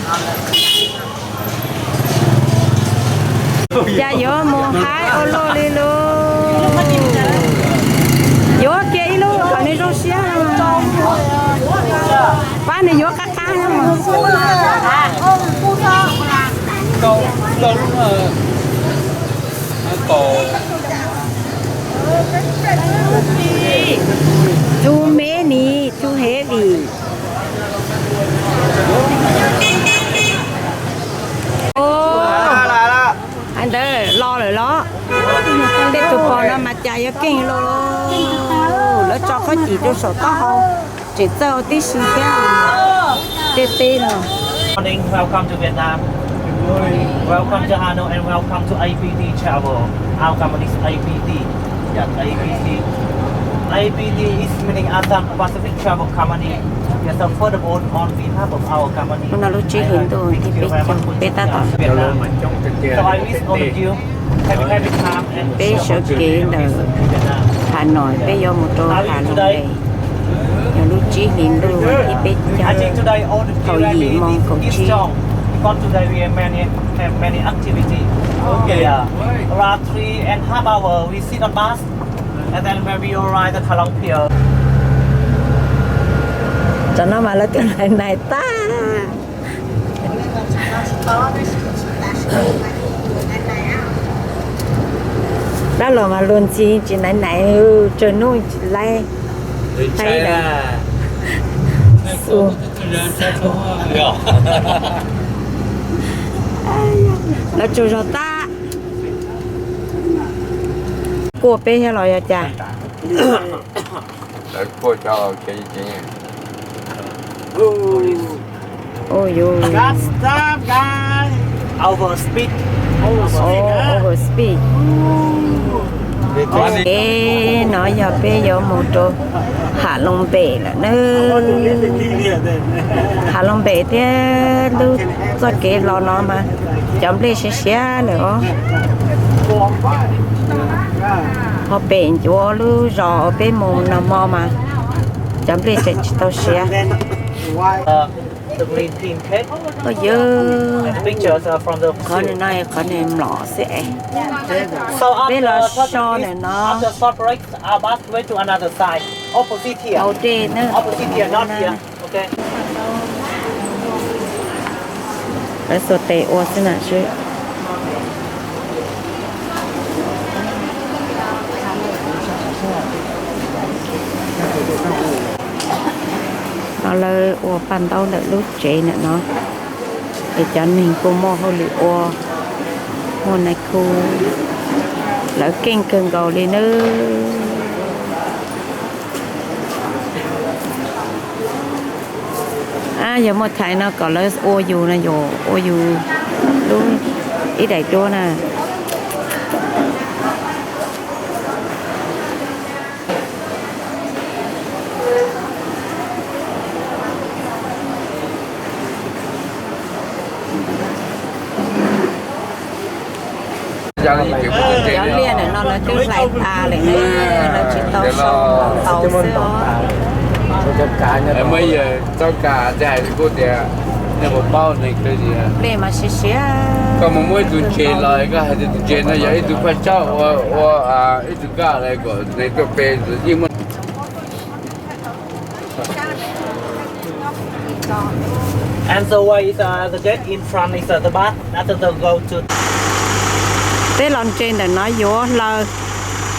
Cas yuav mus haib ua luaj li lauj. Yuav kiag ib lub kom nws zoo siab. Pab nws yuav qab qab. Too many, too heavy. Ntawd los lawm los. Tej tus pos no mas cas yuav keej los. Lawv tso khob cim rau saum taub hau, tseem txawj ua tib si thiab. Tej teb no. Morning, welcome to Vietnam. Welcome to Hanoi and welcome to A P T Travel. Our company is A P T. Yeah, A P T. A P T is meaning Assam Pacific Travel Company. We are supported on behalf of our company. Hnub no lub tsib hli ntuj thib peb caug, peb tab tom, so I wish all of you happy, happy time and peb sawv kev ntawm Hà Nội, peb yuav mus rau Hà Nội Bay. Yog lub tsib hli ntuj thib peb caug, thaum yim moo kaum tsib. Because today we have many, have many activity. Okay. Yeah. Around three and half hour, we sit on bus, and then when we arrive at Halong Pier. Tam no mas lawv twb nais nais tag. Dab los mas luag ntxhi tsis nais nais, tsawg hnub tsis laib. Lawv tsaug zog tag. Kuaj peb thiab los yog cas? Overspeed. Overspeed. Peb no yog peb yuav mus rau Hà Long Bay lawm na. Hà Long Bay thiab lub txoj kev los no mas cov nplej siav siav lawm os. Ho pem ncuav lub zos uas peb mus nag hmo mas cov nplej tseem tsis tau siav. Yog qhov no, qhov no mlom xwb es. Peb los so ntawm no. Hauv dej na. Lawv xuas tes ua xwb na. No lawv ua paj ntaub ntawm lub tsev ntawm no, es cov neeg kuj muaj hauj lwm ua, muaj nais khu, lawv keej kawg nkaus li nawb. Yog muaj thaiv no kom lawv ua yus no, yuav ua yus lub ib daim duab na. Cov liaj ntawm no lawv twb hlais tas lawm, lawv tsis tau sau tau xwb os. Txoj ka, txoj ka, txoj ka, kuj tias nej puas paub ne, nplej mas siav siav. Koj mus muab ib tug ntses los koj hais tias tus ntses no yog ib tug paj tsaub ua, ua ib tug kaj los kom nws tuaj pe yeej muaj. And the way is, uh, the gate in front is, uh, the bus. After the go to. Peb los ntse ntawm no yuav hlaw,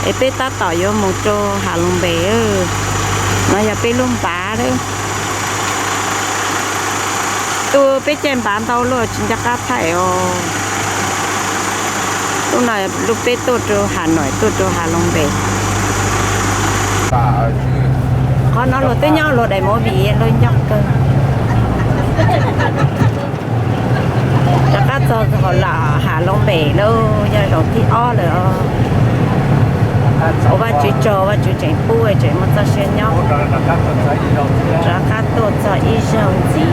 es peb tab tom yuav mus rau Hà Long Bay. No yog peb lub npav lawm. Tus peb caij npav ntau luaj tsis nco qab thaij os. Lub no lub peb tuaj rau Hà Nội, tuaj rau Hà Long Bay. Qhov no luag twb nyob luag daim movie luag nyob kawg. Rov qab txog hauv lawm, Hà Long Bay lawm, yog zaum thib ob lawm. Ua Vajtswv tsaug, Vajtswv tseem pub tseem muaj txoj sia nyob. Rov qab tuaj txog ib zaug ntxiv.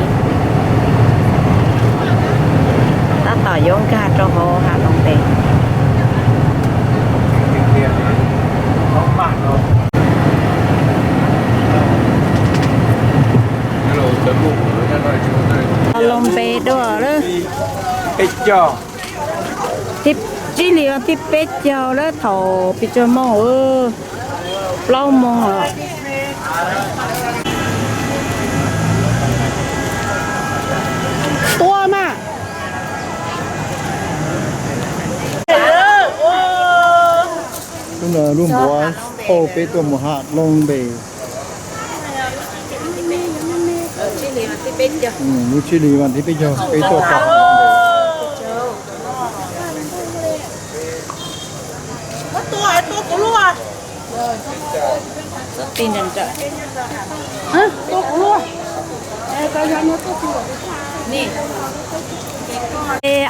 Tab tom yuav nkag rau hauv Hà Long Bay. Hà Long Bay. Dua lawm. Peb caug. Thib, tsib hlis vas thib peb caug lawm thaum pib tsuag moos, plaub moos os. Tua mas. Lub no lub npuav thauj peb tuaj mus Hav Loos Npes. Lub tsib hlis vas thib peb caug peb tuaj tau.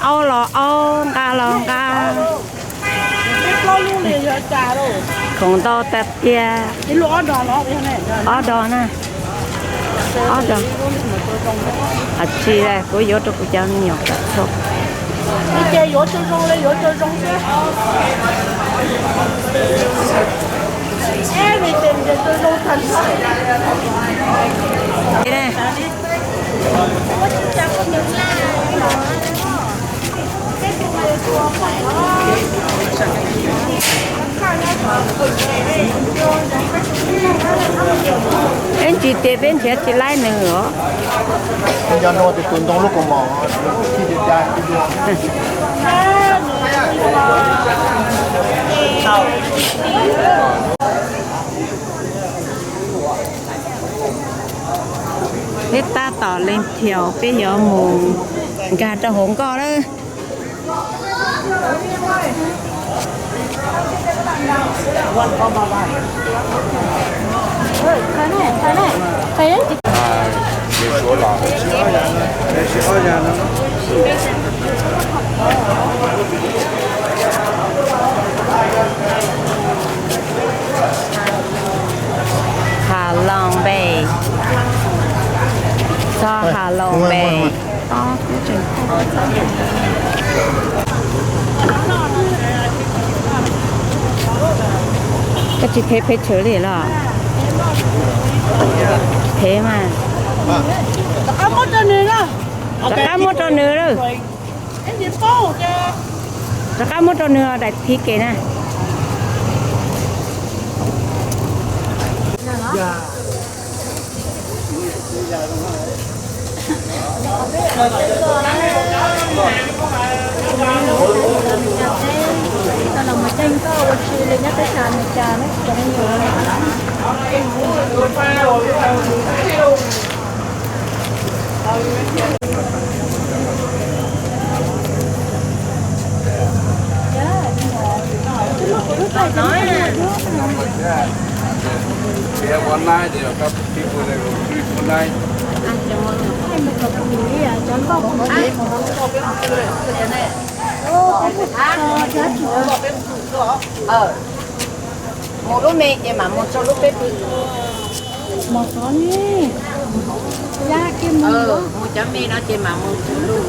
Aub los aub, nqa los nqa. Khoom ntau tag tiag. Ob dos na. Ob dos. Tsis, kuv yuav rau kuv cov me nyuam kom txhua. Peb tsis tias peb nrhiav tsis laib nws os. Yog nua tus tus ntoo lub kaus mom. Peb tab tom leej thiaus peb yuav mus nkag rau hauv nkoj lawm. Hav Loos Npes, txog Hav Loos Npes. Koj tsis thev peb tshwm li los? Thev mas. Rov qab muab rau nws lawm. Rov qab muab rau nws daim thiv kev na. Mus lub me ces mam mus rau lub peb pw. Mus cov me no ces mam mus lub.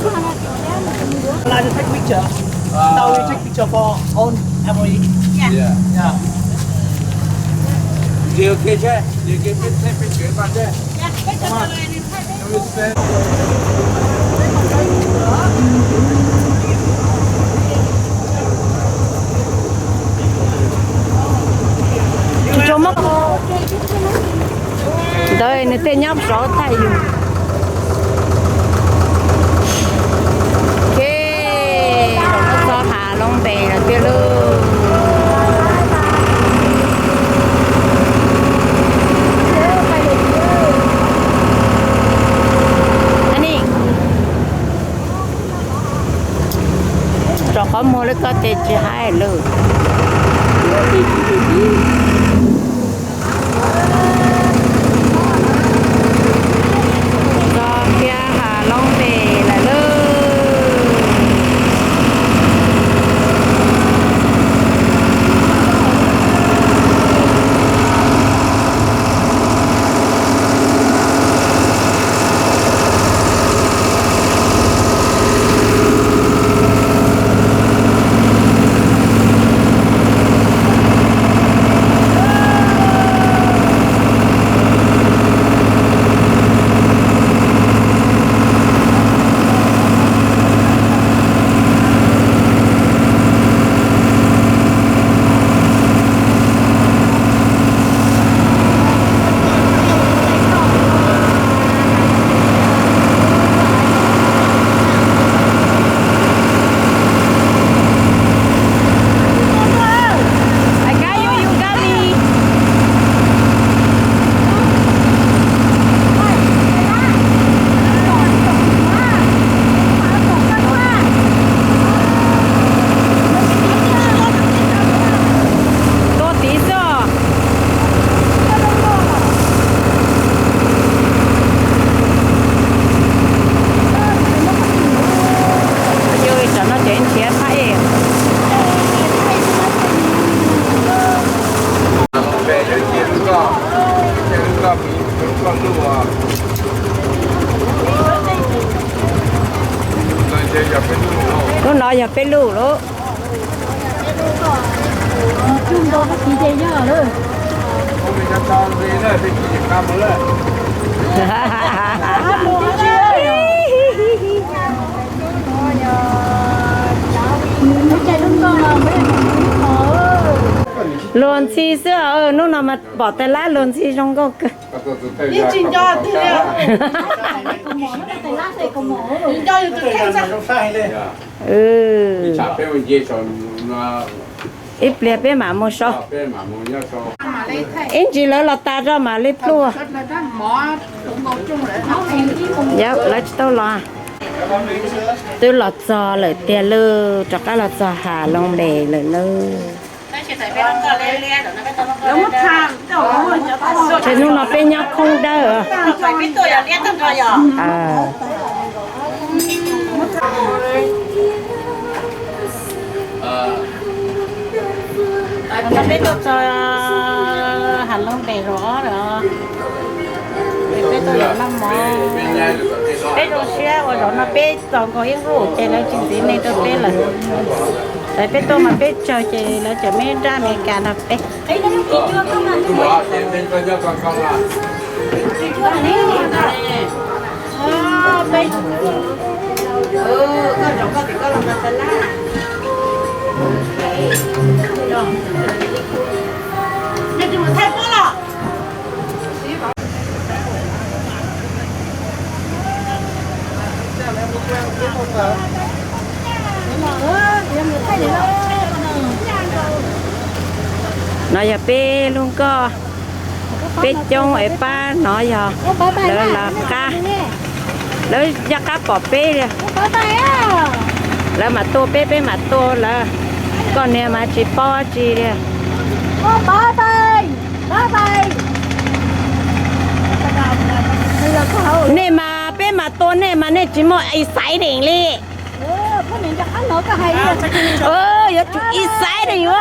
Ntawd nws tej nyob saud thaij yus. Ces txog Hav Loos Npes lawm tiag lauj. Rau qhov muag li koj ces tsis hais lawm. Txog kiag Hav Loos Npes lawm lauj. Lub no yog peb lub lawm. Luag ntxhi xwb, hnub no mas pom tais lab luag ntxhi zoo nkauj kawg. Ib pliag peb mam mus so. Ib ntsis lawv los tas rau mam li pluaj. Yog lawv tsis tau los. Twb los txog lawm tiag lauj, rov qab los txog Hav Loos Npes lawm nawb. Ces hnub no peb nyob khoob dawb. Peb tuaj txog Hav Loos Npes zaum ob lawm. Peb tuaj yuav noj mov, peb zoo siab uas zaum no peb txog nkaus ib nqus ces lawv tsis ntxiv neeg rau peb lawm. Txawm peb tuaj mas peb tsawg ces lawv tseem muaj ib nrab Amelikas nrog peb. No yog peb lub nkoj, peb coob es pab no yog lawv los qab, lawv yog qab pom peb li. Lawv mam tua peb, peb mam tua lawv, koj niag mas tsis paub tsi li. Nej mas peb mas tua nej mas nej tsis muaj exciting li. Yuav tsum exciting os.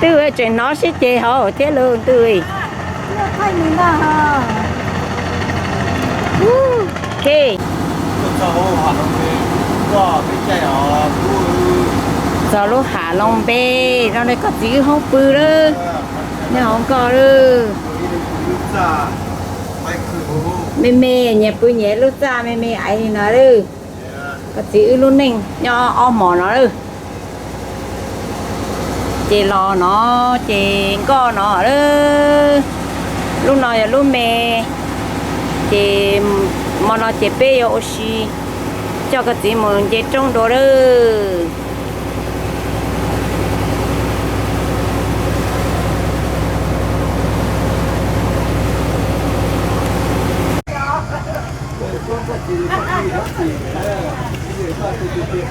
Twb tseem hnov sib ceg hauv thiab lauj ntuj. Txog lub Hav Loos Npes no, koj txiv wb hoob pw lawm, nyob hauv nkoj lawm. Me me nyias pw nyias lub txaj me me aiv li no lawm. Koj txiv wb lub neej nyob ob hmos no lawm. Ces los no, ces nkoj no lawm. Lub no yog lub me, ces hmo no ces peb yuav ua si coj koj txiv mus nce roob dua lawm.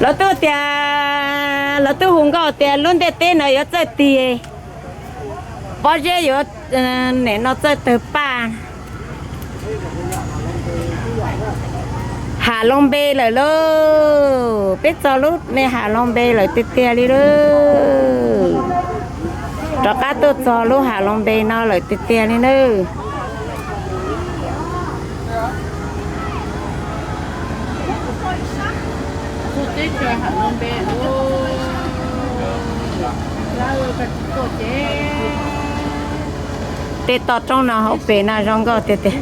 Lawv twb tias, lawv twb hu nkauj tias lub ntiaj teb no yuav txawj tig, pob zeb yuav nim no txawj tawg paj. Hav Loos Npes lawm lauj, peb txog lub me Hav Loos Npes lawm tiag tiag li lauj. Rov qab tuaj txog lub Hav Loos Npes no lawm tiag tiag li nawb. Tej toj roob no hauv pes no zoo nkauj tiag tiag,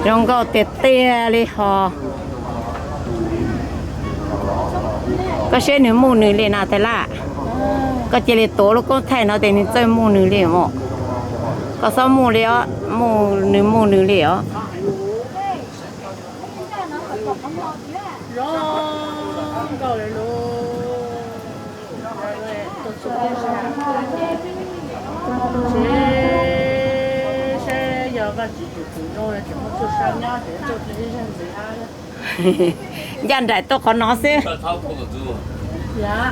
zoo nkauj tiag tiag li hos. Koj saib nws muj nws li na tais laj, koj cia li tuav lub koob thaij no ces nws txawj muj nws li os. Koj txhob muj li os, muj nws muj nws li os. Ncaj nraim tuaj qhov no xwb.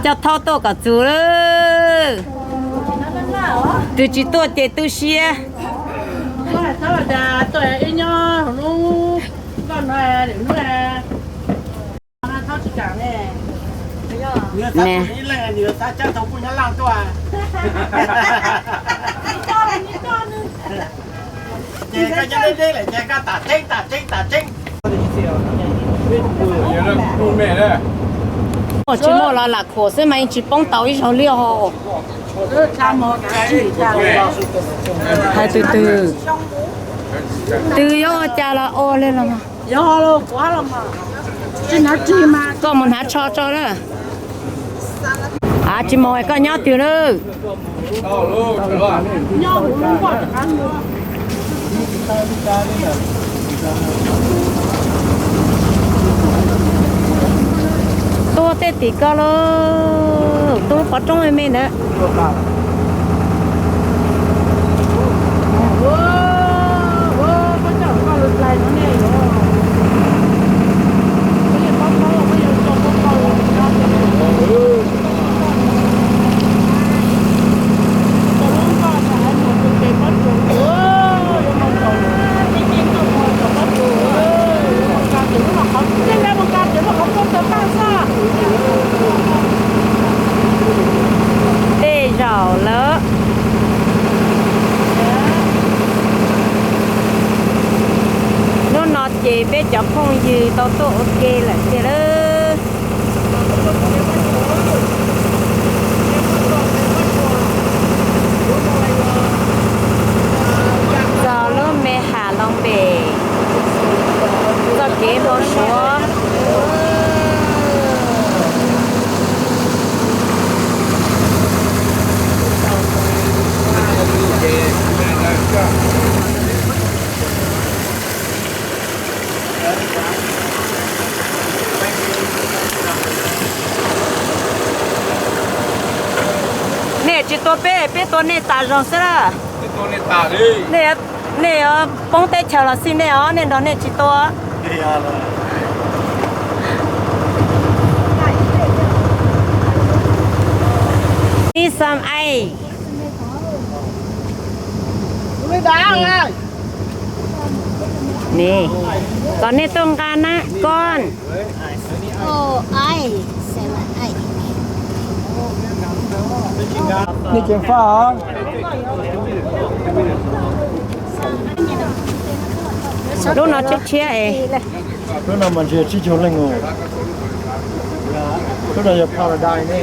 Coj thaub tuaj kom txus lawm. Tus tsis tuaj ces tu siab. Nws xav Ne. Ib leeg nws xav cab tau kuj nyob laj tuaj. Tsis muaj los lam khuam xwb mas yeej tsis poob tau ib zaug li os. Hais twg twg, twg yuav ua cas los ua li los. Koj mus hnav tsho tso na. Av, tsis mus koj nyob twg na. Tuaj tej tim ko lauj, tuaj lub pov roob me me ntawd. Tej zaum lawm. Hnub no ces peb cov phooj ywg tau tuaj ua ke lawm tiag lauj. Txog lub me has Looj Pem, txoj kev npau suav. Nej tsis tua peb, peb tua nej tas zog xwb lawm. Nej, nej poob teb chaws los xij nej os, nej nrog nej tsis tua. Need some ice. Kom nej tuaj nqa na koj. Nej ceev faj. Lub no tshiab tshiab es. Lub no mas ntshe tsib caug leej os. Lub no yog Paradise ne.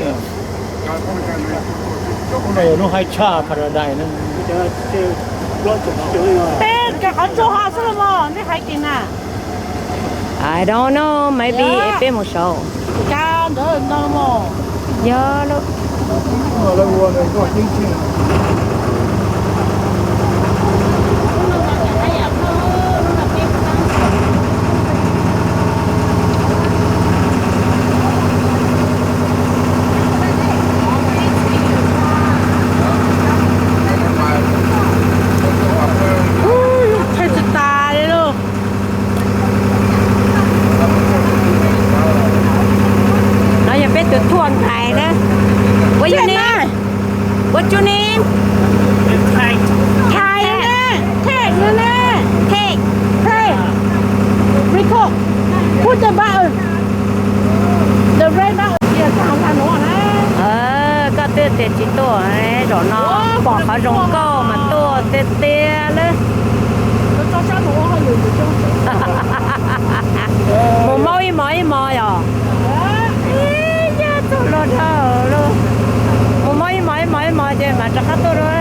Lub no yog lub haib tshaj Paradise ne. Peb cov qhov tsua ho xwb los mas nej hais kiag na. I don't know, maybe es peb mus saud. Yog lawm. Thawj tsis tas li lauj. No yog peb tus tour guide na. What's your name? What's your name? Thai ne, Thai ne, Thai, Thai. Rico, put the button. The red button. Koj twb tias tsis tuaj, zaum no pom qhov zoo nkauj mas tuaj tiag tiag lawm. Mus maub ib mov ib mov yom. Ib yam txog luag dhau lawm. Mus maub ib mov ib mov ib mov ces mam rov qab tuaj dua.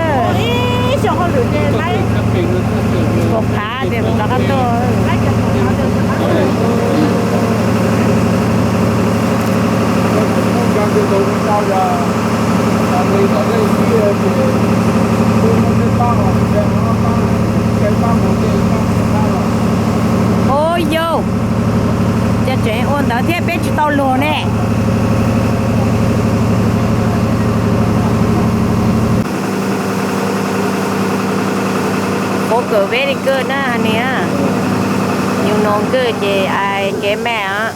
Mus phav ces mam rov qab tuaj. Ua yau, cas tseem ua ntawd thiab, peb tsis tau luag ne. Poker very good na niam. Yus nus nkawj ces ai kev maj os.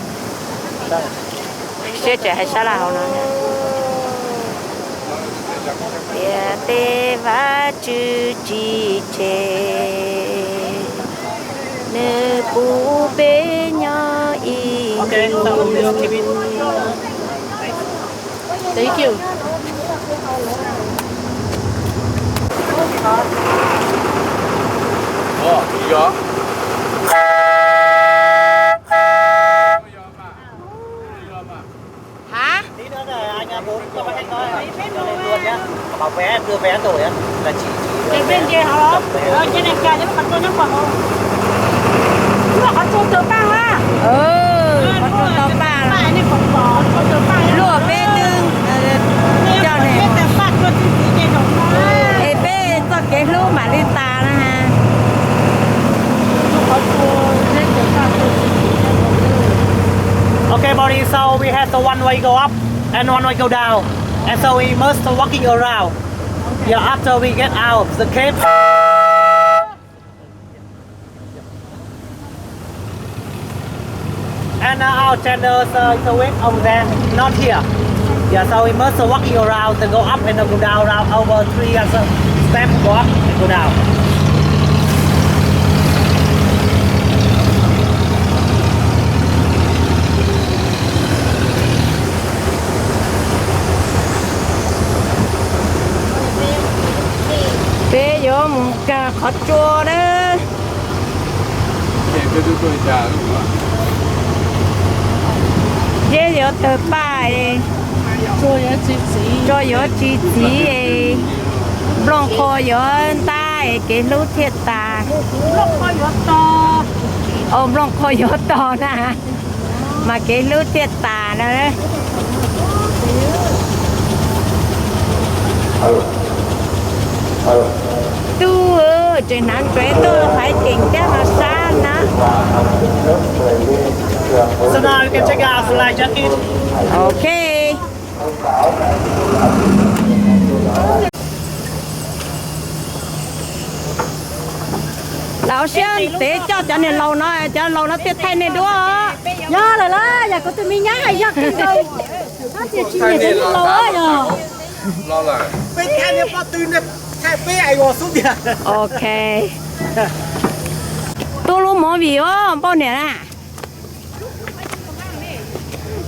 Siab tseem hais sab laj hauv no. Tias tej Vaj Tswv tsis tseg, nws pub peb nyob ib ntus. Thank you. Hả? Tí nữa là anh, à, bốn cho anh coi, cho lên luôn nhá. Bảo vé, đưa vé rồi á, là chị, chị đưa vé. Trên này kìa, cho nó còn trôi nhá, còn. Đúng là có trôi tờ băng á. Ừ, có trôi tờ băng. Luộc bé nưng, ờ, cho này. Ê, bé txoj kev hlub mam li tas na ha. Okay, buddy, so we have the one way go up and one way go down. And so we must walking around. Yeah, after we get out the cave. And uh, our channel uh, is wait on them, not here. Yeah, so we must walking around, then go up and go down, around over three uh, step, go up and go down. Peb yuav mus kag qhov tsua na. Peb yuav tawg paj, tsua yuav tsis txiv, nplooj qhuav yuav ntab es kev hlub thiaj tas. Nplooj qhuav yuav tog na, mas kev hlub thiaj tas na. Tub, tseem hnav ntsuav tuaj haiv ceem thiab no sab na. So now you can check out the life jacket. Ok. Lawv siab ntev coj cov niam laus no, cov laus no thiaj thaij nej duab. Yog lawm las, yog kuv tus me nyab hais yog kawg nkaus. Tab sis tsis nyiam cov niam laus yog. Ok. Tub lub movie os, npauj niam na.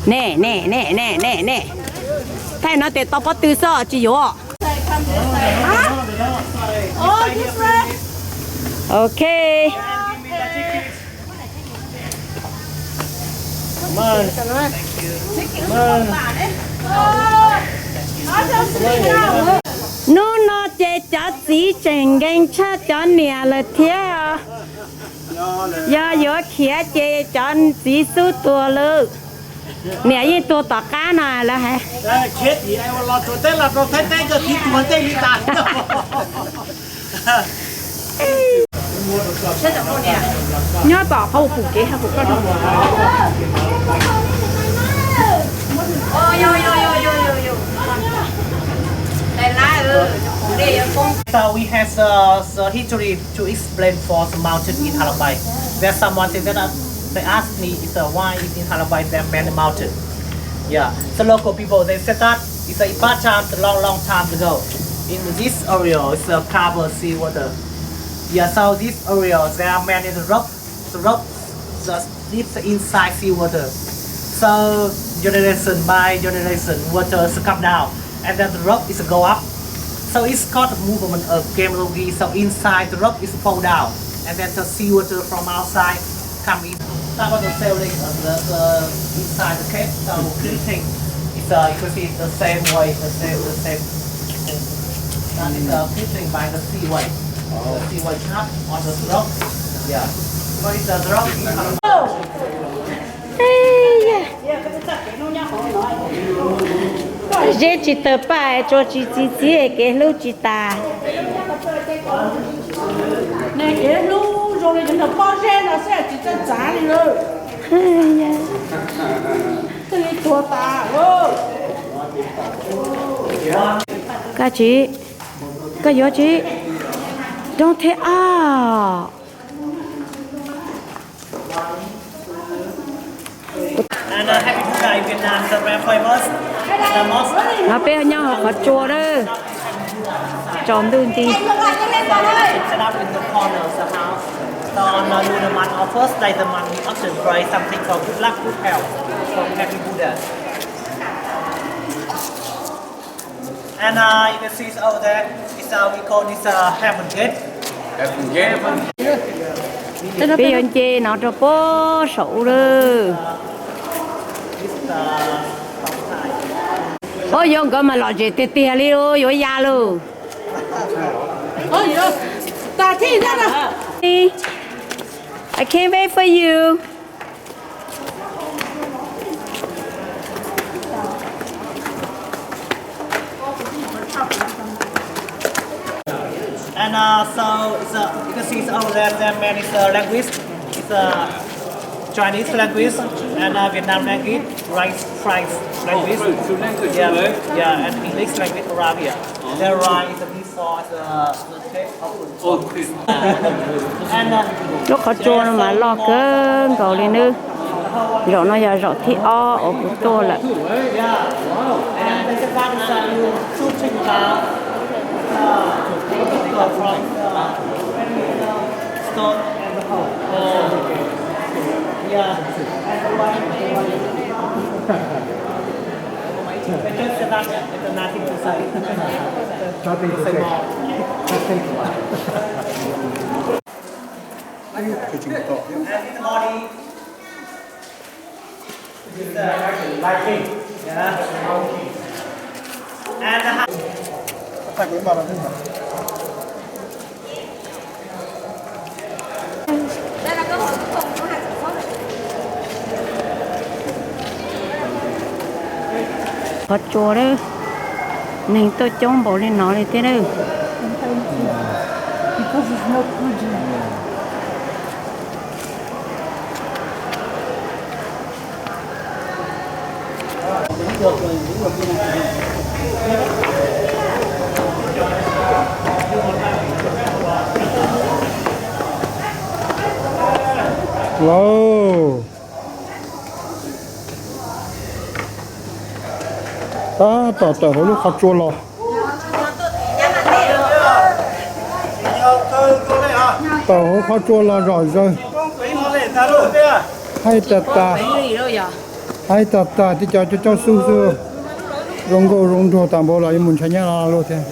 Ne, ne, ne, ne, ne, ne. Thaij no tes tau pob tw xwb tsis yuav. Ok. Hnub no ces cov txiv tseem nkees tshaj cov niam lawm thiab. Yog yuav khiav ces cov txiv xub tuag lawm. Niam yeej tuag tom qab no lawv hais. Nyob tom qhov pum kev hauv koj. So we have uh, the history to explain for the mountain in Halabai. There's someone said that uh, they asked me is uh, why is in Halabai there many mountain. Yeah, the local people they said that it's a past time, a long, long time ago. In this area, it's a cover sea water. Yeah, so this area there are many the rock, the rock, the lives inside sea water. So generation by generation, water is come down, and then the rock is go up. So it's called the movement of geology. So inside the rock is fall down, and then the sea water from outside come in. That was the ceiling of the, the inside the cave. So clean thing. It's uh, you can see the same way, the same, the same thing. That is uh, clean thing by the sea wave. The sea wave cut on the rock. Yeah. But it's a rock. Zeb tsis tawg paj, tsua tsis txiv txiv, kev hlub tsis tas. Kev hlub zoo li cov pob zeb no xwb tsis txawj txav li lawm. Twb li tuag tas. Koj tsis, koj yuav tsis, don't take out. And uh, happy Buddha in Vietnam, the very famous, the most. No peb nyob hauv qhov tsua lawm, tsaus ntuj nti. Set up in the corner of the house. So on the lunar month or first day the month, we often pray something for good luck, good health, for happy Buddha. And uh, you can see over there, it's, uh, we call this uh, heaven gate. Peb yuav nce no rau pem saum ub lawm. Ua yuav nkawd mas lom zem tiag tiag li, yuav ya lawm. I can't wait for you. And uh, so it's a, you can see it's over there, there man is a language. It's a Chinese language and uh, Vietnam language, right, French language. Yeah, yeah, and English language, Arabia. There uh, is a big source. Uh, Lub qhov tsua no mas loj kawg nkaus li nawb. Zaum no yog zaum thib ob uas kuv tuaj lawm. Qhov tsua lawm, neeg tuaj coob npaum li no li thiab lawm. Lauj, tab tom tawm hauv lub qhov tsua los. Tawm hauv qhov tsua los zom zaws. Haib tas tas, haib tas tas, tib co coj xub xwb. Zoo nkauj zoo nraug tas npaum los yuav mus ntshav nyab los luaj thiab.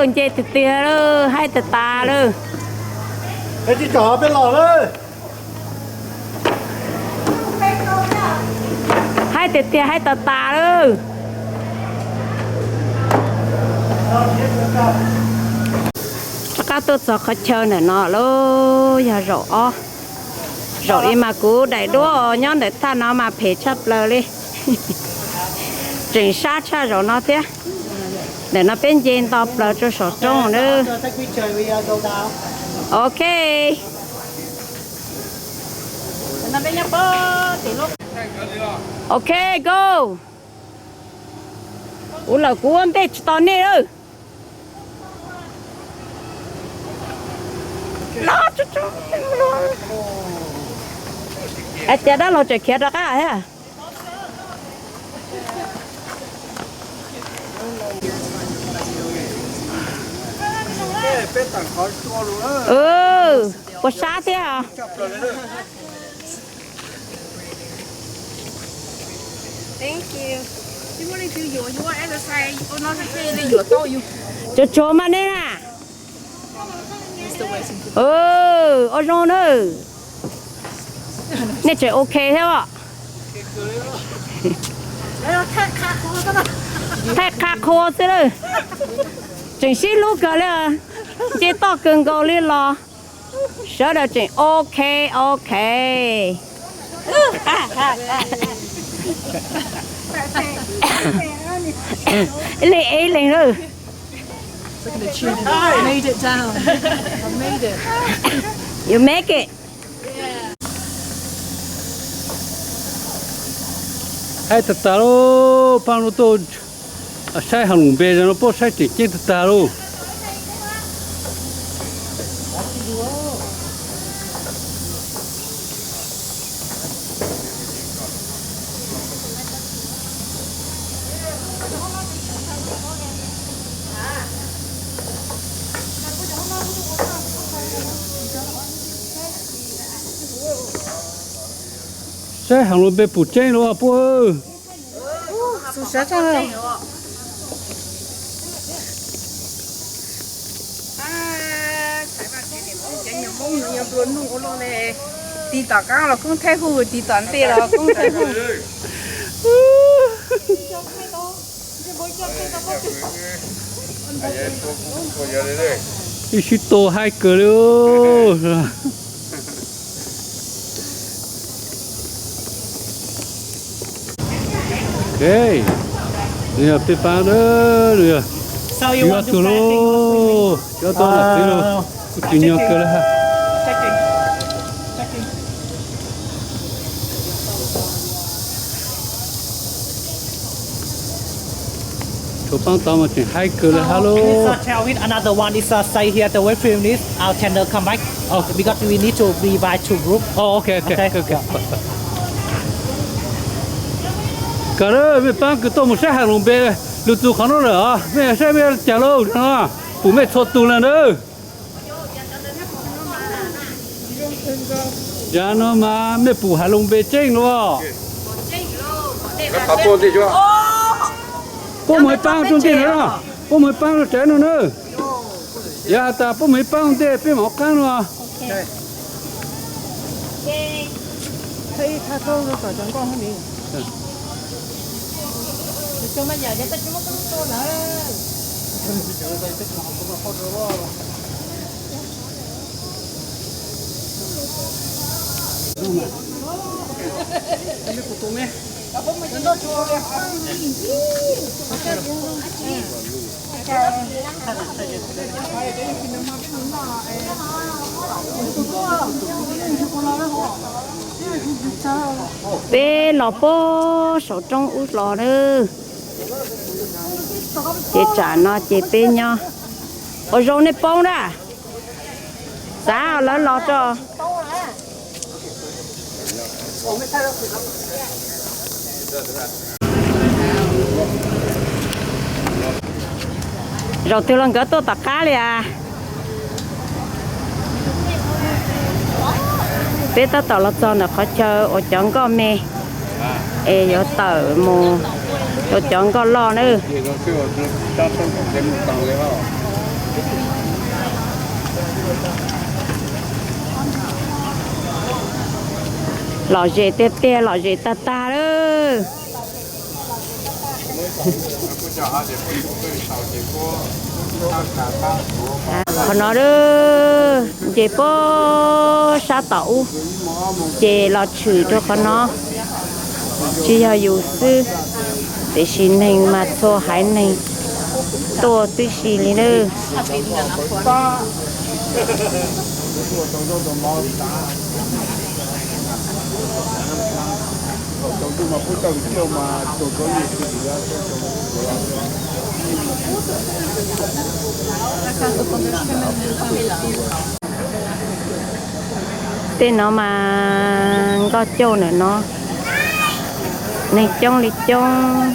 Nce tiag tiag lawm, haib tas tas lawm. Peb tsis tsom peb los lawm. Haib tiag tiag, haib tas tas lawm. Rov qab tuaj txog qhov chaw ntawm no lawm, yog zaum ob. Zaum ib mas kuv daim duab nyob ntawm thaj no mas phem tshaj plaws li. Tseem sab tshaj zaum no thiab. Ntawm no peb nce nto plaws rau saum roob nawb. Ok. Ok, go. Kuv lawm kuv ua ntej tsis tos nej lawm. Hais tias dab laug tseem khiav rov qab thiab. Ua sab thiab. Tsuag tsuag mas nej na. Ua zoo na. Nej tseem ok thiab os. Thaij qha qhua xwb lawm. Tseem sib hlub kawg li, nce toj kawg nkaus li los. Sawv daws tseem ok, ok. Ib leeg ib leeg lawm. You make it. Haib tag tag lauj, pab no tuaj saib ha lus npe no puab saib tseem ceeb tag tag lauj. Saib Hais Loos Npe pum tseeb los puab. Tiv tom qaab los koob thaij hu, tiv tom ntej los koob thaij hu. Ib sib tua haib kawg li. Nws yog peb paab na, nws yog, yuav tug lauj, yuav tau lawm peb lauj, kuj tsis nyuaj kawg li hab. Tshuav paab tau mas tseem haib kawg li hab lauj. Please, uh, tell me another one is, uh, stay here, the wait film is our channel come back. Oh. Because we need to divide two group. Oh, okay, okay, okay, okay. Kawm lawm, mej paab kws tuaj mus saib Hais Loos Npe lug txug qhov nuav lawm os, mej saib mej caag lauj no, pum mej txhua tug lawm na. Yav no mas mej pum Hais Loos Npe tseeb lauj. Puab moog ib paab rua ntej no, puab moog ib paab rua tsev no na. Yog has tas puab moog ib paab ua ntej peb mam ua qaab no. Peb los puag saum roob ub los na. Ces tsam no ces peb nyob. Ua zoo nej poob na. Xav lawv los tso. Zaum twg los nkawd tuaj tom qab li as. Peb tab tom los txog ntawm qhov chaw uas cov nkoj me es yuav tawm mus rau cov nkoj loj na. Lom zem tiag tiag, lom zem tag tag lawm. Qhov no nce puag sab tom ub ces los tshwm rau qhov no. Tsis yog yus xwb, tiam sis neeg mas txhua haiv neeg tuaj tib si li na. Tej no mas nkoj cauj ntawm no, neeg coob li coob.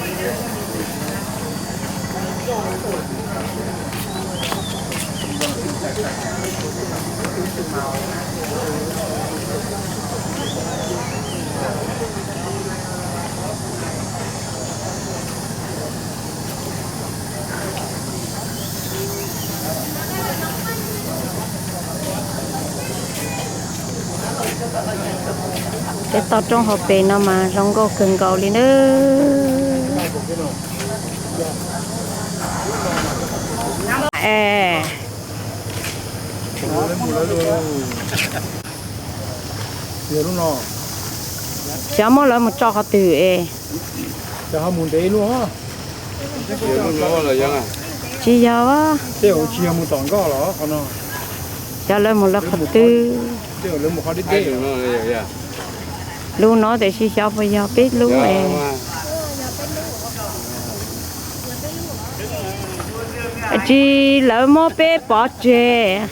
Peb toj roob hauv pes no mas zoo nkauj kawg nkaus li nawb. Es xyov muab lawv mus tso qhov twg es. Tsis yog, xyov lawv mus lawv qhov twg. Lub no tiam sis xyov puas yog peb lub es. Tsis, lawv muab peb pov tseg.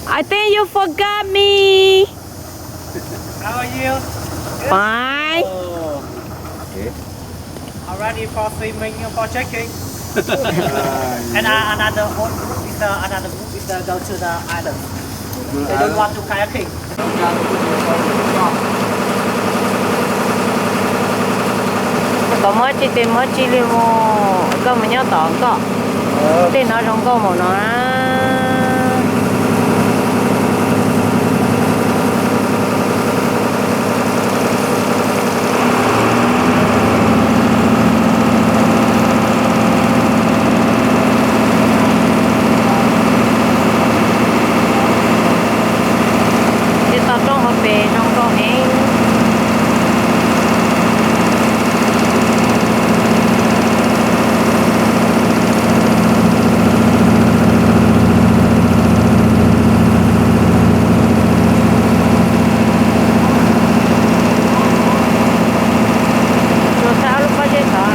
I think you forgot me. How are you? Fine. Are ready for swimming, for trekking? And uh, another whole group is uh, another group is uh, go to the island. They don't want to kayaking. Muab tsis tes muab tsis li mus, koj mus nyob tom nkoj. Tej no zoo nkauj mus no. Tej toj roob hauv pes zoo nkauj heev. Tsuas txog ob lub pob zeb tod.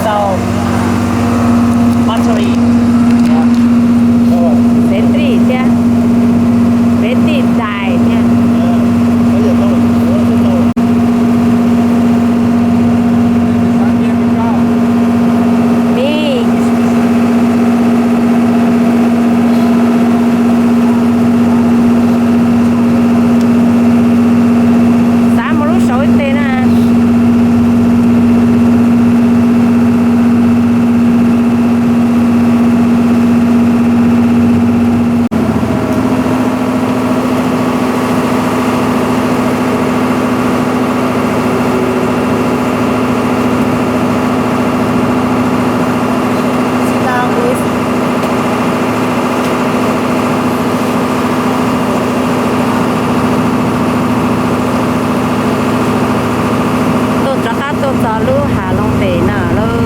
Xaus, Battery, Sentry thiab, Betty Dai thiab. Mix. Xav mus lub saud ib teg na. Tuaj rov qab tuaj txog lub hav loos pem no lauj.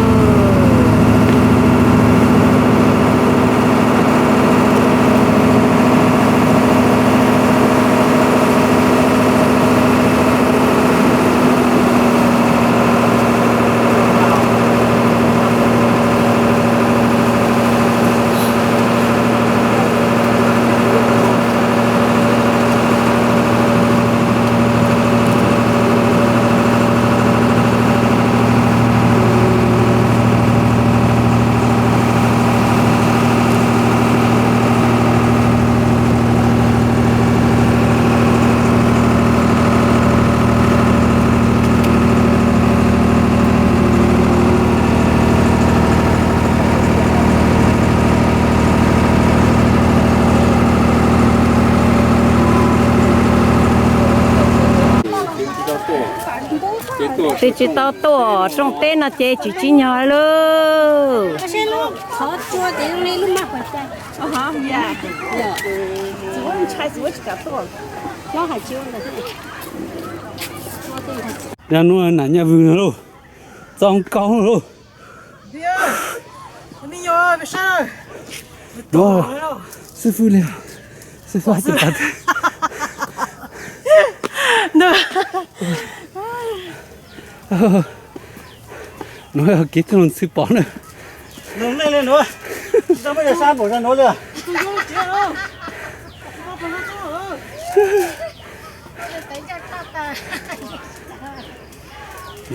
Twb tsis tau tuaj rooj teb no ces tsis tsim nyog lauj. Yog nuav nam nyaj vwm lauj, txaus nkaus lauj. Xib fwb li, xib fwb hab tsis pav. Nuav yog kev tuaj lug ntxhw pom na.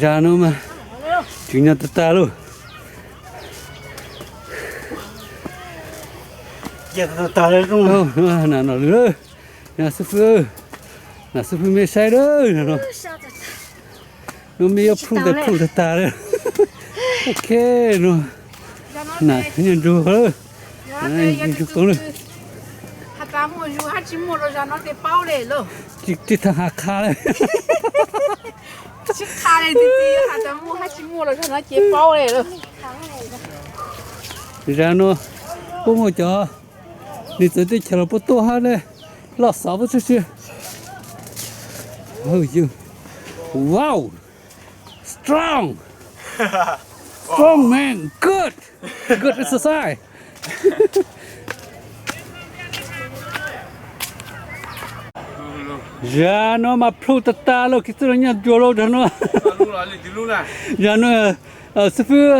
Zag nuav mas tsim nyog tag tag lauj. Nam no lwm, nam xib fwb, nam xib fwb mej saib lawm no. Nuav mej yuav plhuj tag plhuj tag tag li. Ok, nuav nam nyaj nrug, nyaj nrug qoob lawm. Tsis tau has qha li. Tsis qha li, tsis has tas muaj hab tsis muaj los zag no ces paub li lawm. Zag nuav puab muaj cov Li txawv teb chaws los puab tuaj hab ne, loj xav puab txhua sia. Wow, strong, strong man, good, good exercise. Zag no mas plhu tag tag lauj, kev txwj laug nyaj ntsuag lauj zag no. Zag no xib fwb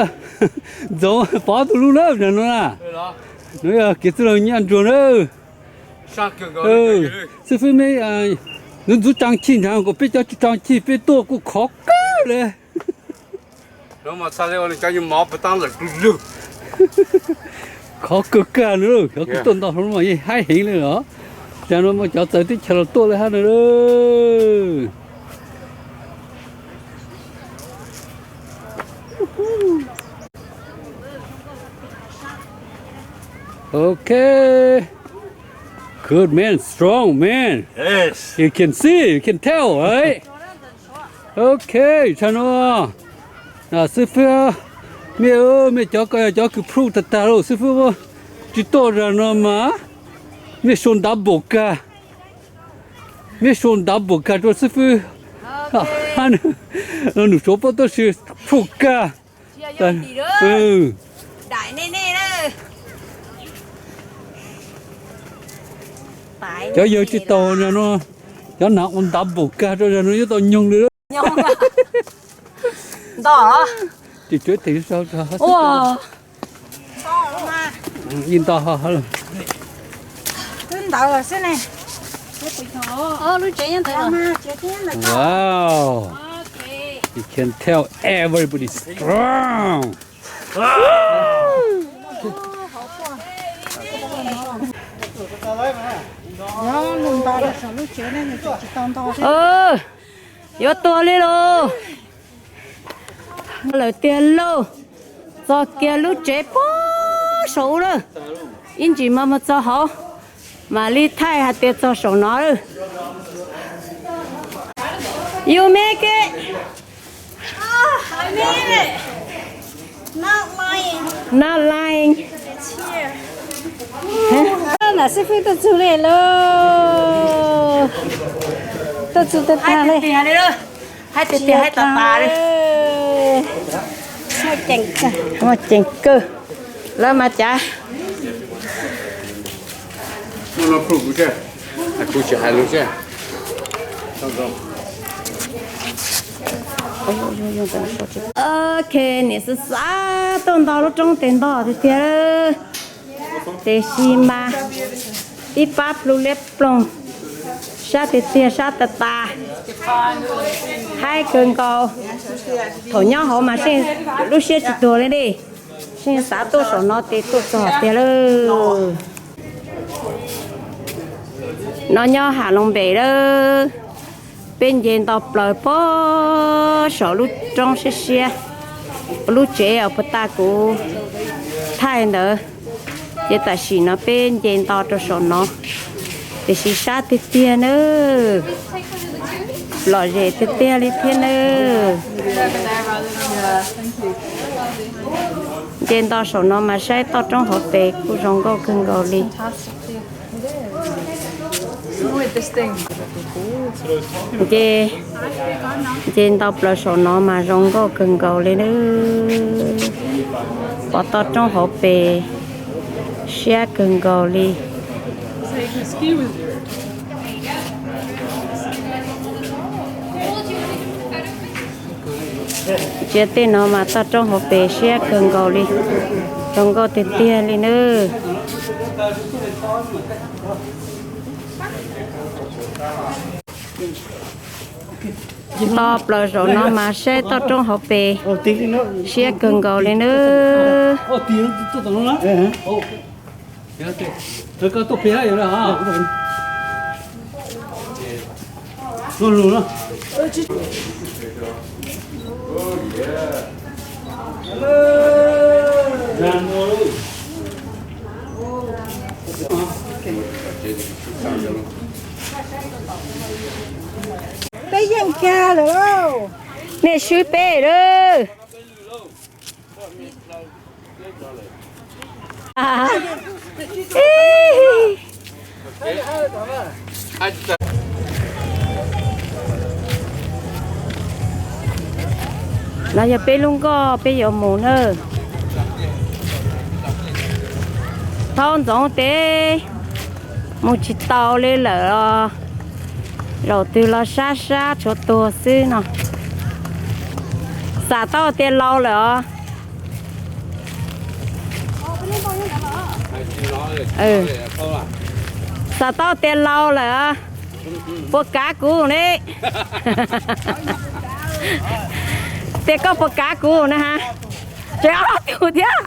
Ntxoov pov tug lub lawm zag no na. No yog kev txwj laug nyaj ntsuag na. Xib fwb, meb ntxub ntxub tsaa chij nrhav kom peb cov tsis tsaa chij peb tuaj kuj khov kawg le. Khov kawg kag no, cov kws tuaj nto hauv no mas yeej haib heev le os. Zag no mas cov txawv teb chaws los tuaj le hab no. Ok. Good man, strong man. Yes. You can see, you can tell, right? Ok, tshaj no, xib fwb, mej, mej cov ko yog cov kws plhu tag tag lauj, xib fwb tsis tuaj zag no mas mej sau ntav npaum kag, mej sau ntav npaum kag rau xib fwb. Num suav puab tuaj si plhu kag. Cov yawg tsis tau zag no, cov nav ua ntav npaum kag rau zag no yuav tau nyoog li. Nto. Twb ntawd xwb ne. Wow. You can tell everybody strong. Yuav tuag li lauj. Lawm tiag lauj. Txog kiag lub tsev puag saum ub lawm. Ib ntsis mas mus txog hauv, mam li thaij hais tias txog saum no lawm. You make it? Not lying. Nam xib fwb tuaj txug li lauj. Tuaj txug tag tag li. Hais tiag tiag hais tas tas li. Muaj ceem kawg. Lawv mas cav. Ok, niam xav xav tuaj nto lub roob tes nto tiag tiag. Tiam sis mas ib pab plhu liab ploog, sab tiag tiag sab tas tas, haib kawg nkaus. Thaum nyob hauv mas seej lub siab tsis tuag li ne, seej xav tuaj saum no tes tuaj txog tiag lawm. No nyob Has Loos Npem lawm. Peb nce nto plaws puag saum lub roob siab siab, lub tsev uas puag ta kuv thaij ntawd, ces tam sim no peb nce nto rau saum no, tiam sis sab tiag tiag nawb, lom zem tiag tiag li thiab nawb. Nce nto saum no mas saib toj roob hauv pes kuj zoo nkauj kawg nkaus li. Nce, nce nto plaws saum no mas zoo nkauj kawg nkaus li nawb. Pom toj roob hauv pes siab kawg nkaus li. Ntsia tej no mas toj roob hauv pes siab kawg nkaus li, zoo nkauj tiag tiag li nawb. Nto plaws saum no mas saib toj roob hauv pes siab kawg nkaus li nawb. Peb yeej kag lawm lauj. Nej swb peb lawm. No yog peb lub nkoj peb yuav mus na. Thaub ntxoov tes mus tsis tau li lawm os. Zaum twg los sab sab tshuav tuag xwb no. Xam tau tias laus lawm os. Xam tau tias laus lawm, puas kav kuv ne? Tias koj puas kav kuv na ha? Tseem ob tug thiab.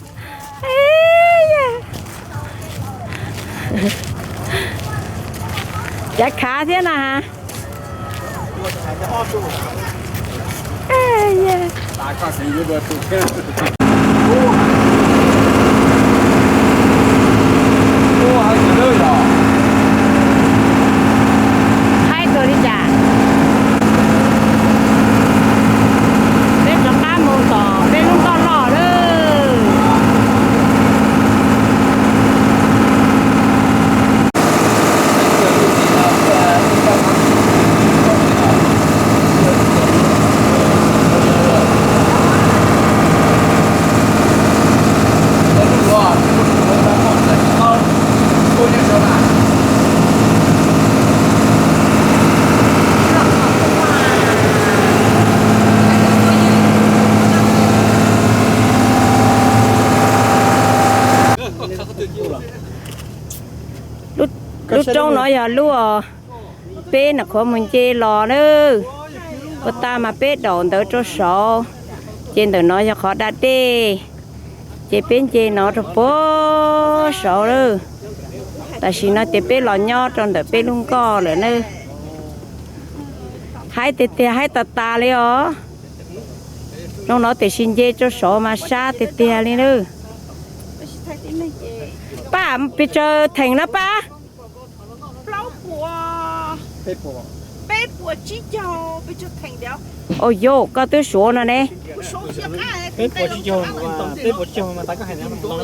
Cav khav thiab na ha. Haib kawg li cas. Peb rov qab mus tom peb lub nkoj loj lawm. Lub roob no yog lub peb nyuam qhuav mus nce los na. Ua tas mas peb daum ntawd rau saud, ces ntawm no yog qhov da dej, ces peb nce no rau puag saud lawm. Tam sim no ces peb los nyob rau ntawm peb lub nkoj lawm na. Haib tiag tiag, haib tas tas li os. Zoo no tiam sis nce rau saud mas sab tiag tiag li na. Paj, pes tsawg theem na paj? Au yau, koj twb suav no ne.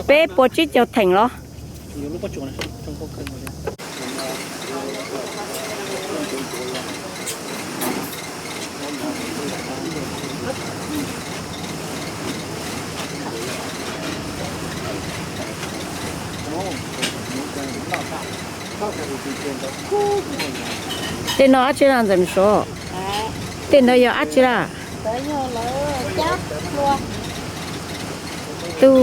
Peb puas tsib caug theem los? Tej no dab tsi los Ntxawm Suav? Tej no yog dab tsi lawm? Tub,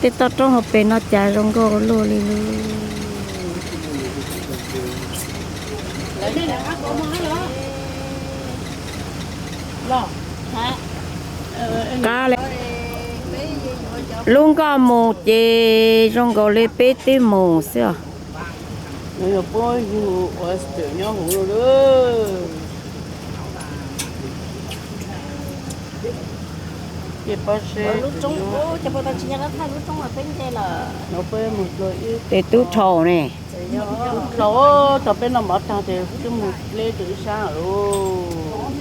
tej toj roob hauv pes no cas zoo nkauj luaj li lub. Qab li. Lub nkoj mus ces zoo nkaus li peb twb mus xwb os. Nov yog puab yug ua xwm nyob huv lawm. Ces pob zeb, lub roob, lub roob peb nce lawm. Tes tub dhau ne. Tub dhau, thaum peb noj mov tag ces twb mus dleb rau ib sab lawm.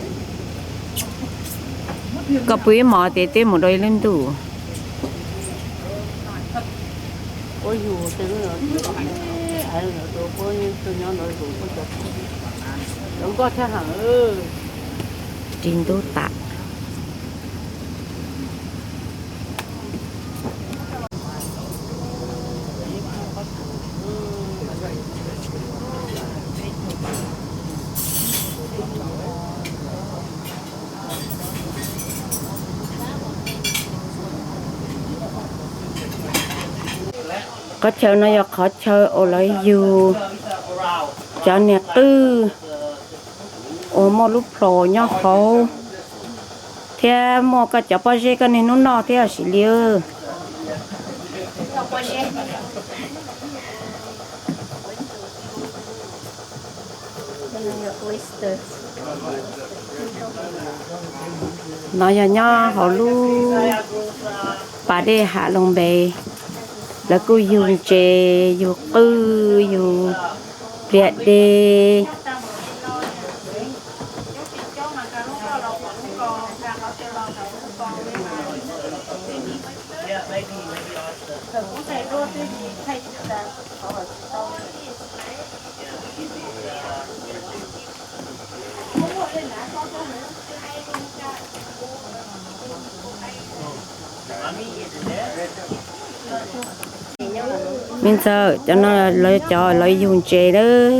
Koj pw ib hmos ces twb mus rau ib lub ntuj. Puab yug tej lub, puab nyob nrad yug puab cov nkoj thab ham. Ris ntub tas. Qhov chaw no yog qhov chaw uas lawv yug cov niag qwj uas muaj lub plhos nyob hauv, thiab muaj koj cov pob zeb koj niaj hnub noj thiab sim li. No yog nyob hauv lub pas dej Hav Loos Npe, lawv kuj yug ntses, yug qwj, yug pliag de. Me ntxawm, cov no lawv cov lawv yug ntses lawm.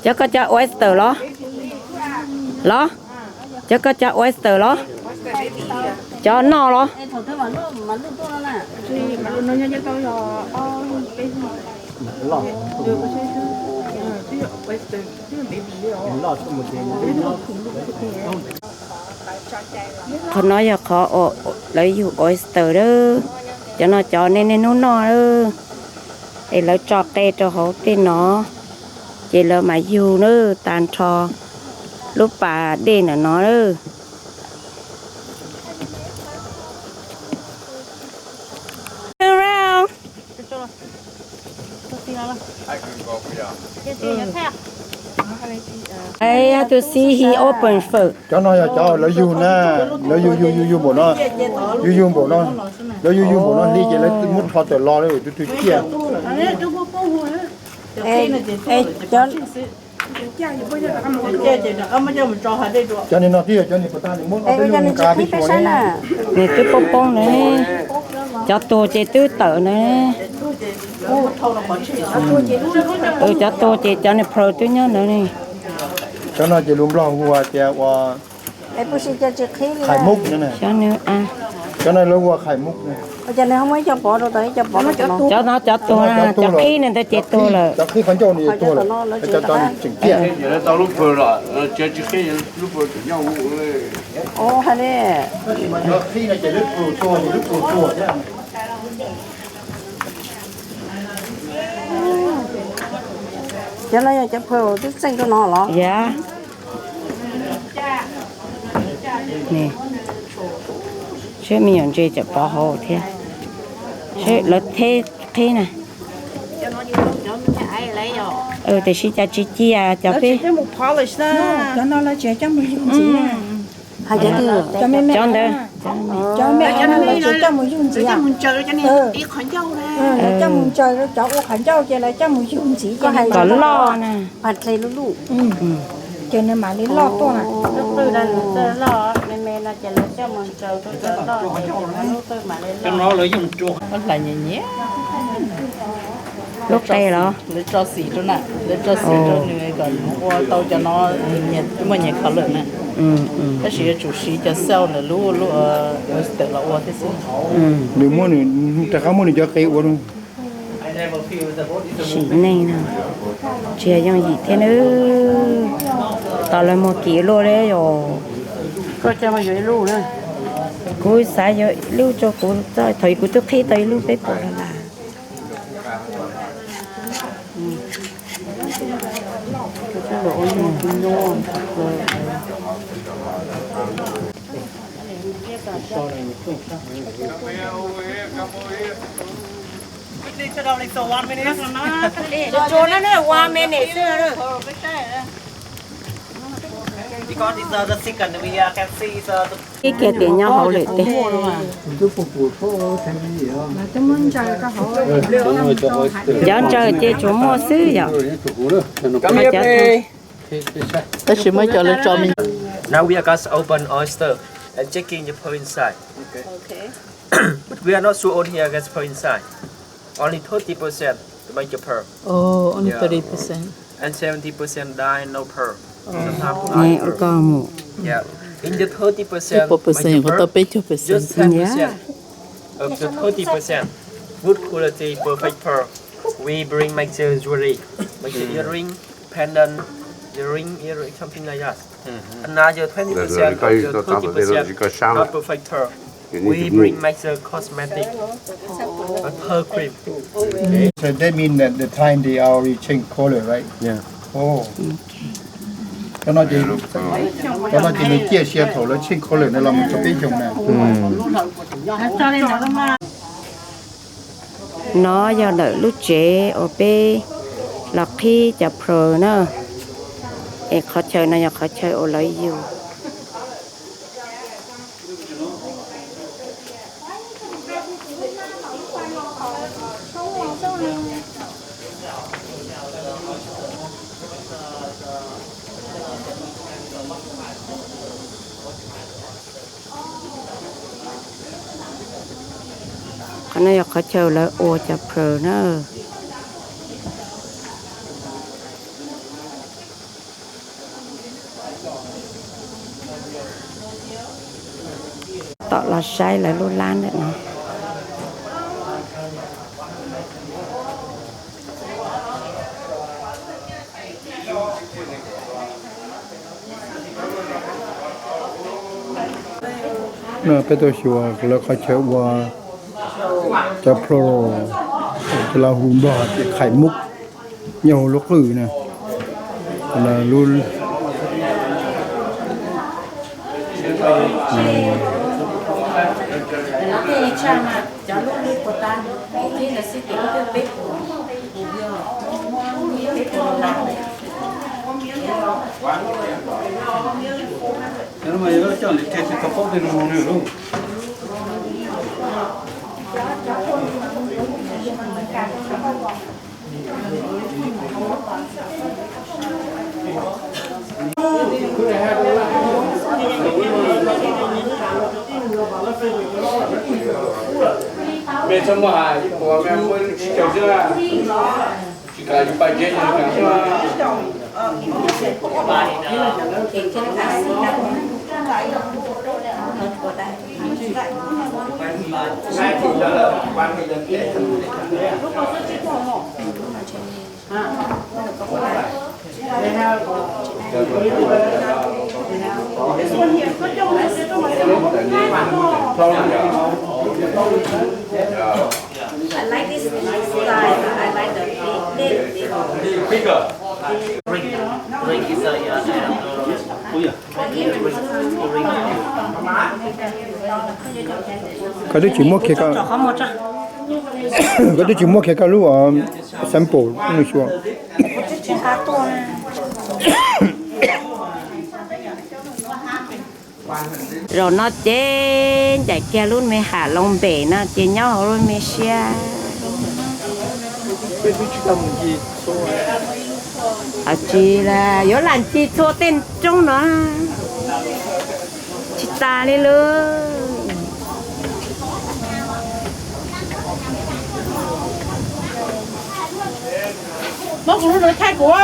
Cov koj cov oyster los? Los? Cov koj cov oyster los? Cov noj los? Qhov no yog qhov lawv yug oyster lawm. Cov no cov nej niaj hnub noj lawm. Es lawv tso qe rau hauv tej no, ces lawv mas yug na, tag nrho lub pas dej ntawm no lawm. I have to see he open first. Cov no yog cov lawv yug na, lawv yug yug yug yug npaum no, yug yug npaum no, lawv yug yug npaum no hli ces lawv muab rho tawm los lawm tus twg ciaj. Cov no twb yog cov niag puas tag nws muab nqa peb xyuas ne. Nws twb poob poob na, cov tuag ces twb tawm na. Cov tuag ces cov niag plaws twb nyob ntawd ne. Cov no ces lus Nplog hu tias ua khais muk no. Cov no lawv ua khais muk. Cov no cov tuag, cov qhib no ntawd ces tuag lawm. Cov qhib qhov ncauj no tuag lawm, cov tseem ciaj. Cov qhib no ces lub plhu tuag, lub plhu tuag thiab. Cov no yog cov phaw twb txeej rau no los? Yog. Seb me nyuam ntses tseem pov hauv thiab. Seb lawv theb qhib na. Tiam sis cas tsis cia cov peb. Cov no lawv tsis coj mus yug ntxiv na. Cov ntawd, cov me me no lawv tsis coj mus yug ntxiv. Lawv coj mus ntsaws rau cov ua qhov ncauj ces lawv coj mus yug ntxiv ces kom loj na. Ces nws mam li loj tuaj na. Lub qwj no nws txawj loj, me me no ces lawv coj mus ntsaws rau cov loj, lub qwj mam li loj. Lub qe los? Lawv tso xim rau na, lawv tso xim rau nws kom nws ua tau cov no, muaj nyias color na. Tab sis yuav tsum siv cov cell ntawm lub oyster los ua thiab xwb. Nws muab nws, rov qab muab nws cov qe ua. Sim neej no tsis yog yooj yim thiab nawb. Tos lawv muag kim luaj li yom. Kuv xav yuav ib lub rau kuv, thaum kuv twb qhib tau ib lub peb puas dollar. Ib kiag tias nyob hauv lawm tiag. Cov ntsaws ces tsuas muaj xwb yom. Tab sis muaj cov lawv tso me. Now we are going to open oyster and checking the pearl inside. But we are not sure only here gets pearl inside. Only thirty percent to make a pearl. Oh, only thirty percent. And seventy percent die, no pearl. Sometimes. Yeah. In the thirty percent, peb puas percent, qhov tau peb caug percent, just ten percent of the thirty percent good quality perfect pearl. We bring make the jewelry, make the earring, pendant, earring, earring, something like that. Another twenty percent of the thirty percent not perfect pearl. We bring make the cosmetic, a pearl cream. So that means that the time they already change color, right? Yeah. Oh. Cov no ces, cov no ces nws ciaj sia thaum lawv change color na los mus rau peb xyoo na. No yog ntawm lub tsev uas peb los qhib cov pearl na. Es qhov chaw no yog qhov chaw uas lawv yug. Qhov no yog qhov chaw lawv ua cov plhaws na. Tom los saib lawv lub lab ntawm no. Peb tuaj xyuas lawv qhov chaw ua cov plhaws, cov laus hu nplog tias khais mub, nyob hauv lub qwj na. I like this style. I like the big, big, big. Koj twb tsis muab kiag, koj twb tsis muab kiag koj lub sample no xyuas. Zaum no ces ncaim kiag lub me ham loo npem no ces nyob hauv lub me siab. Tsis yuav lam ncig txhua tej roob no, tsis tas li lawm. Muab kuv lub no thaij kuv,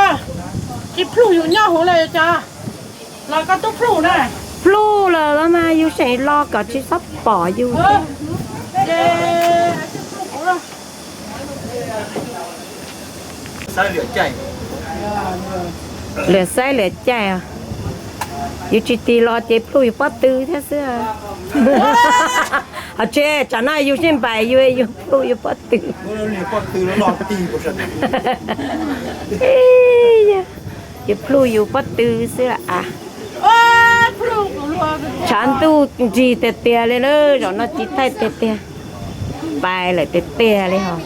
tsis plhuj yus nyob hauv lawm cas. Los koj tub plhuj na. Plhuj lawm los mas yus seem los kom tsis txhob pom yus. Lwm xaib lwm caij, yus tsis tig los ces plhuj yus pob tw thiab xwb. Hos tsev tsam no yus sib npais yus, yus plhuj yus pob tw. Yus plhuj yus pob tw xwb a. Tshav ntuj nrig tiag tiag li lawm, zaum no tsis thaij tiag tiag, pais lawm tiag tiag li hos.